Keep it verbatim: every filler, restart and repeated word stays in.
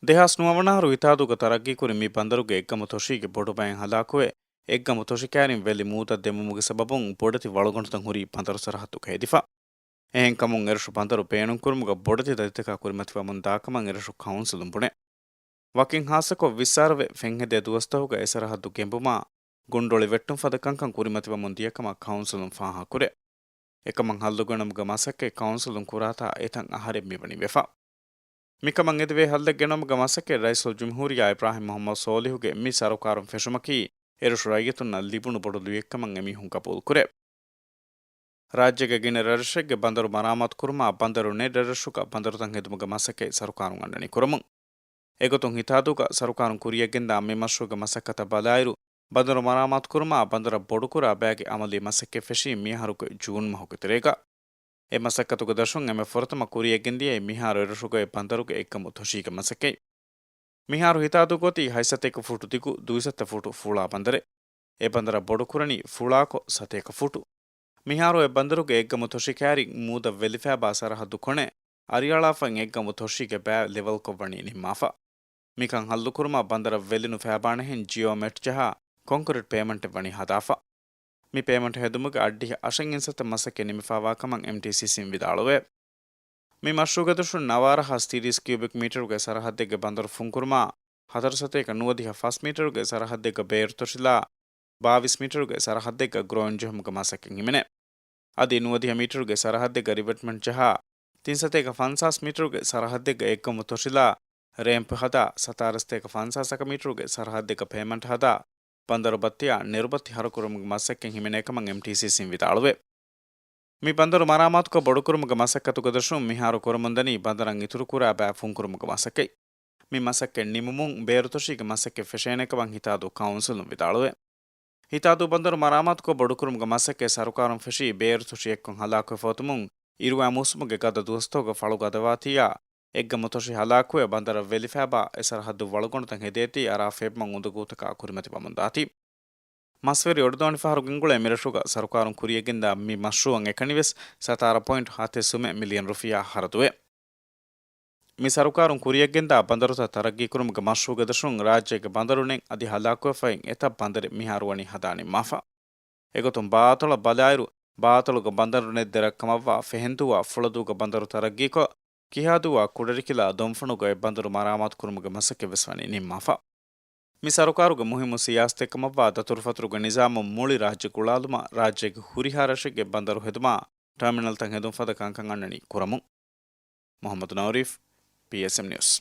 ދެހާސް ނުވަވަނަ އަހަރު ހިތާދޫގަ ތަރައްގީކުރި މި ބަނދަރުގެ އެއްގަމު ތޮށީގެ ބޮޑު ބައެއް ހަލާކުވެ، އެއްގަމު ތޮށި ކައިރިން ވެލި މޫދަށް ދެމުމުގެ ސަބަބުން ބޮޑެތި ވަޅުގަނޑުތައް ހުރީ ބަނދަރު ސަރަހައްދުގަ ހެދިފަ. އެހެންކަމުން އެރަށު ބަނދަރު ބޭނުންކުރުމުގަ ބޮޑެތި ދަތިތަކާ ކުރިމަތިވަމުން ދާކަމަށް އެރަށު ކައުންސިލުން ބުނޭ. ވަކިން ހާއްސަކޮށް ވިއްސާރަވެ ފެންހެދޭ ދުވަސްތަހުގަ އެ ސަރަހައްދު ގެނބުމާ، ގުންޑޮޅި ވެއްޓުން ފަދަ ކަންކަން ކުރިމަތިވަމުން ދިޔަކަމަށް ކައުންސިލުން ފާހަގަކުރޭ. އެކަމަށް ހައްލު ގެނުމުގެ މަސައްކަތް ކައުންސިލުން ކުރާތާ އެތަން އަހަރެން މިވަނީ ވެފަ. މިކަމަށް އެދެވޭ ހައްލެއް ގެނައުމުގެ މަސައްކަތް ރައީސުލްޖުމްހޫރިއްޔާ އިބްރާހިމް މުޙައްމަދު ސޯލިހުގެ މި ސަރުކާރުން ފެށުމަކީ، އެރަށު ރައްޔިތުންނަށް ލިބުނު ބޮޑު ލުޔެއްކަމަށް އެމީހުން ގަބޫލުކުރޭ. ރާއްޖޭގެ ގިނަ ރަށްރަށެއްގެ ބަނދަރު މަރާމާތުކުރުމާ، ބަނދަރު ނެތް ރަށްރަށުގަ ބަނދަރުތައް ހެދުމުގެ މަސައްކަތް ސަރުކާރުން އަންނަނީ ކުރަމުން. އެގޮތުން ހިތާދޫގަ ސަރުކާރުން ކުރިޔަށްގެންދާ މި މަޝްރޫޢުގެ މަސައްކަތަށް ބަލާއިރު، ބަނދަރު މަރާމާތުކުރުމާ، ބަނދަރަށް ބޮޑުކުރާ ބައިގެ އަމަލީ މަސައްކަތް ފެށީ މިއަހަރުގެ ޖޫން މަހުގެ ތެރޭގަ. އެ މަސައްކަތުގެ ދަށުން އެންމެ ފުރަތަމަ ކުރިޔަށްގެންދިޔައީ މިހާރު އެރަށުގައި ބަނދަރުގެ އެއްގަމު ތޮށީގެ މަސައްކަތް. މިހާރު ހިތާދޫގަ އޮތީ ހަތް ސަތޭކަ ފޫޓު ދިގު، ދުވި ސަތޭކަ ފޫޓު ފުޅާ ބަނދަރެއް. އެ ބަނދަރަށް ބޮޑުކުރަނީ ފުޅާކޮށް ސަތޭކަ ފޫޓު. މިހާރު އެ ބަނދަރުގެ އެއްގަމު ތޮށި ކައިރިން މޫދަށް ވެލި ފައިބާ ސަރަހައްދު ކޮނެ އަރިއަޅާފައިން އެއްގަމު ތޮށީގެ ބައި ލެވަލްކޮށްވަނީ ނިންމާފަ. މިކަން ހައްލުކުރުމަށް ބަނދަރަށް ވެލި ނުފައިބާނެހެން ޖިއޯމެޓް ޖަހާ ކޮންކްރިޓް ޕޭމަންޓެއް ވަނީ ހަދާފަ. މި ޕޭމަންޓް ހެދުމުގެ އަށްޑިހަ އަށެއް އިންސައްތަ މަސައްކަތް ނިމިފައިވާ ކަމަށް އެމްޓީސީސީން ވިދާޅުވޭ. މި މަޝްރޫޢުގެ ދަށުން ނަވާރަ ހާސް ތިރީސް ކިއުބިކް މީޓަރުގެ ސަރަހައްދެއްގެ ބަނދަރު ފުންކުރުމާ، ހަތަރު ސަތޭކަ ނުވަދިހަ ފަސް މީޓަރުގެ ސަރަހައްދެއްގަ ބޭރުތޮށިލާ، ބާވީސް މީޓަރުގެ ސަރަހައްދެއްގަ ގްރޯއިން ޖެހުމުގެ މަސައްކަތް ހިމެނޭ. އަދި ނުވަދިހަ މީޓަރުގެ ސަރަހައްދެއްގަ ރިވެޓްމަންޓް ޖަހާ، ތިން ސަތޭކަ ފަންސާސް މީޓަރުގެ ސަރަހައްދެއްގަ އެއްގަމު ތޮށިލާ، ރޭމްޕް ހަދާ، ސަތާރަ ސަތޭކަ ފަންސާސް އަކަ މީޓަރުގެ ސަރަހައްދެއްގަ ޕޭމަންޓް ހަދާ، ބަނދަރު ބައްތިއާ ނެރު ބައްތި ހަރުކުރުމުގެ މަސައްކަތް ހިމެނޭ ކަމަށް އެމްޓީސީސީން ވިދާޅުވޭ. މި ބަނދަރު މަރާމާތުކޮށް ބޮޑުކުރުމުގެ މަސައްކަތުގެ ދަށުން މިހާރު ކުރަމުންދަނީ ބަނދަރަށް އިތުރުކުރާ ބައި ފުންކުރުމުގެ މަސައްކަތް. މި މަސައްކަތް ނިމުމުން ބޭރުތޮށީގެ މަސައްކަތް ފެށޭނެ ކަމަށް ހިތާދޫ ކައުންސިލުން ވިދާޅުވޭ. ހިތާދޫ ބަނދަރު މަރާމާތުކޮށް ބޮޑުކުރުމުގެ މަސައްކަތް ސަރުކާރުން ފެށީ ބޭރުތޮށި އެއްކޮށް ހަލާކުވެފަ އޮތުމުން، އިރުވާ މޫސުމުގެ ގަދަ ދުވަސްތަކުގެ ފަޅު ގަދަވާތީއާ، އެއްގަމު ތޮށި ހަލާކުވެ، ބަނދަރަށް ވެލިފައިބާ އެ ސަރަހައްދު ވަޅުގަނޑުތައް ހެދޭތީ އަރާ ފޭބަމަން އުނދަގޫތަކާ ކުރިމަތިވަމުންދާތީ. މަސްވެރި އޮޑުދޯނި ފަހަރު ގެންގުޅޭ މިރަށުގަ ސަރުކާރުން ކުރިޔަށްގެންދާ މި މަޝްރޫޢަށް އެކަނިވެސް ސަތާރަ ޕޮއިންޓް ހަތެއް ސުމެއް މިލިއަން ރުފިޔާ ހަރަދުވޭ. މި ސަރުކާރުން ކުރިޔަށްގެންދާ ބަނދަރުތައް ތަރައްގީކުރުމުގެ މަޝްރޫޢުގެ ދަށުން ރާއްޖޭގެ ބަނދަރު ނެތް އަދި ހަލާކުވެފައި އެތައް ބަނދަރެއް މިހާރު ވަނީ ހަދާ ނިންމާފަ. އެގޮތުން ބާއަތޮޅަށް ބަލާއިރު، ބާއަތޮޅުގެ ބަނދަރު ނެތް ދެރަށް ކަމަށްވާ ފެހެންދޫއާ ފުޅަދޫގެ ބަނދަރު ތަރައްގީކޮށް، ކިހާދޫއާ ކުޑަރިކިލާ ދޮންފަނުގައި ބަނދަރު މަރާމާތުކުރުމުގެ މަސައްކަތްވެސް ވަނީ ނިންމާފަ. މި ސަރުކާރުގެ މުހިއްމު ސިޔާސަތެއްކަމަށްވާ ދަތުރުފަތުރުގެ ނިޒާމުން މުޅި ރާއްޖެ ގުޅާލުމަށް ރާއްޖޭގެ ހުރިހާ ރަށެއްގެ ބަނދަރު ހެދުމާ، ޓާމިނަލްތައް ހެދުން ފަދަ ކަންކަން އަންނަނީ ކުރަމުން. މުޙައްމަދު ނައުރީފް، ޕީއެސްއެމް ނިއުސް.